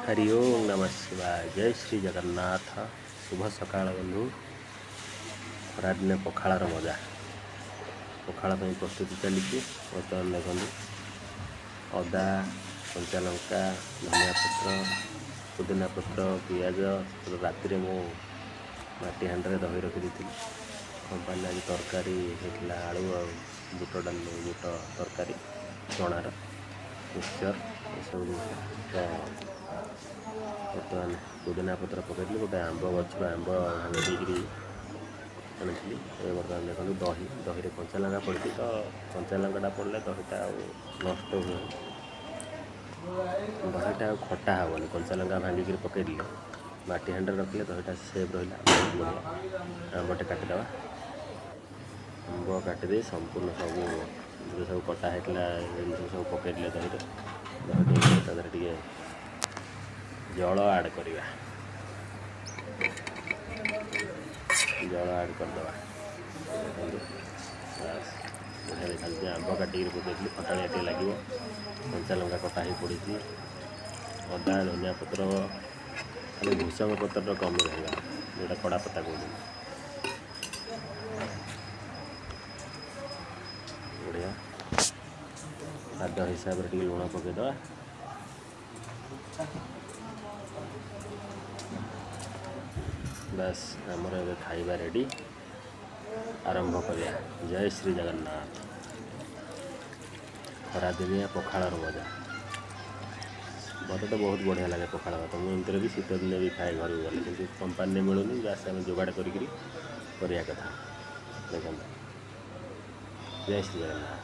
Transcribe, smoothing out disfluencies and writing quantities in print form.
ହରି ଓଁ ନମଃ ଶିବାୟ, ଜୟ ଶ୍ରୀ ଜଗନ୍ନାଥ। ଶୁଭ ସକାଳ ବନ୍ଧୁ। ଖରାଦିନେ ପଖାଳର ମଜା। ପଖାଳ ପାଇଁ ପ୍ରସ୍ତୁତି ଚାଲିଛି ବର୍ତ୍ତମାନ। ଦେଖନ୍ତୁ, ଅଦା, କଞ୍ଚା ଲଙ୍କା, ଧନିଆ ପତ୍ର, ପୁଦିନା ପତ୍ର, ପିଆଜ। ରାତିରେ ମୁଁ ମାଟି ହାଣ୍ଡିରେ ଦହି ରଖିଦେଇଥିଲି। କମ୍ପାନୀରେ ଆଜି ତରକାରୀ ହେଇଥିଲା, ଆଳୁ ଆଉ ବୁଟ ଡାଲି, ବୁଟ ତରକାରୀ, ଚଣାର, ମିକ୍ସଚର୍, ଏସବୁ ଜିନିଷ। ତ ବର୍ତ୍ତମାନ ପୁଦିନା ପତ୍ର ପକାଇଥିଲି। ଗୋଟେ ଆମ୍ବ ଗଛରୁ ଆମ୍ବ ଭାଙ୍ଗି ଦେଇକିରି ଆଣିଥିଲି। ଏବେ ବର୍ତ୍ତମାନ ଦେଖନ୍ତୁ, ଦହି, ଦହିରେ କଞ୍ଚା ଲଙ୍କା ପଡ଼ିଛି। ତ କଞ୍ଚା ଲଙ୍କାଟା ପଡ଼ିଲେ ଦହିଟା ଆଉ ନଷ୍ଟ ହୁଏନି, ଦହିଟା ଆଉ ଖଟା ହେବନି। କଞ୍ଚା ଲଙ୍କା ଭାଙ୍ଗିକିରି ପକାଇଦେଲେ, ମାଟି ହାଣ୍ଡିରେ ରଖିଲେ ଦହିଟା ସେଫ୍ ରହିଲା। ବହୁତ ବଢ଼ିଆ। ଆମ୍ବଟେ କାଟିଦେବା। ଆମ୍ବ କାଟିଦେଇ ସମ୍ପୂର୍ଣ୍ଣ ସବୁ ଯେତେ ସବୁ କଟା ହେଇଥିଲା ଜିନିଷ ସବୁ ପକାଇଦେଲେ ଦହିରେ। ଦହି ଟିକେ, ତା ଦେହରେ ଟିକେ ଜଳ ଆଡ଼୍ କରିବା। ଜଳ ଆଡ଼୍ କରିଦେବା। ଦେଖନ୍ତୁ, ବାସ୍, ବଢ଼ିଆ ଦେଖାଯାଉଛି। ଆମ୍ବ କାଟିକିରି ପକାଇଥିଲି, ଖଟାଳିଆ ଟିକେ ଲାଗିବ। କଞ୍ଚା ଲଙ୍କା କଟା ହେଇ ପଡ଼ିଛି, ଅଦା, ଧନିଆ ପତ୍ର, ଖାଲି ଭୃସଙ୍ଗ ପତ୍ରର କମି ରହିଲା, ଯେଉଁଟା କଡ଼ା ପତ୍ତା କହୁଛନ୍ତି। ବଢ଼ିଆ। ସ୍ୱାଦ ହିସାବରେ ଟିକେ ଲୁଣ ପକାଇଦେବା। ବାସ୍, ଆମର ଏବେ ଖାଇବା ରେଡ଼ି। ଆରମ୍ଭ କରିବା। ଜୟ ଶ୍ରୀ ଜଗନ୍ନାଥ। ଖରାଦିନିଆ ପଖାଳର ମଜା। ମୋତେ ତ ବହୁତ ବଢ଼ିଆ ଲାଗେ ପଖାଳ ଭାତ। ମୁଁ ଏମିତିରେ ବି ଶୀତ ଦିନେ ବି ଖାଏ ଘରକୁ ଗଲେ, କିନ୍ତୁ କମ୍ପାନୀରେ ମିଳୁନି। ବାସ୍, ଆମେ ଯୋଗାଡ଼ କରିକିରି କରିବା କଥା। ଦେଖନ୍ତୁ, ଜୟ ଶ୍ରୀ ଜଗନ୍ନାଥ।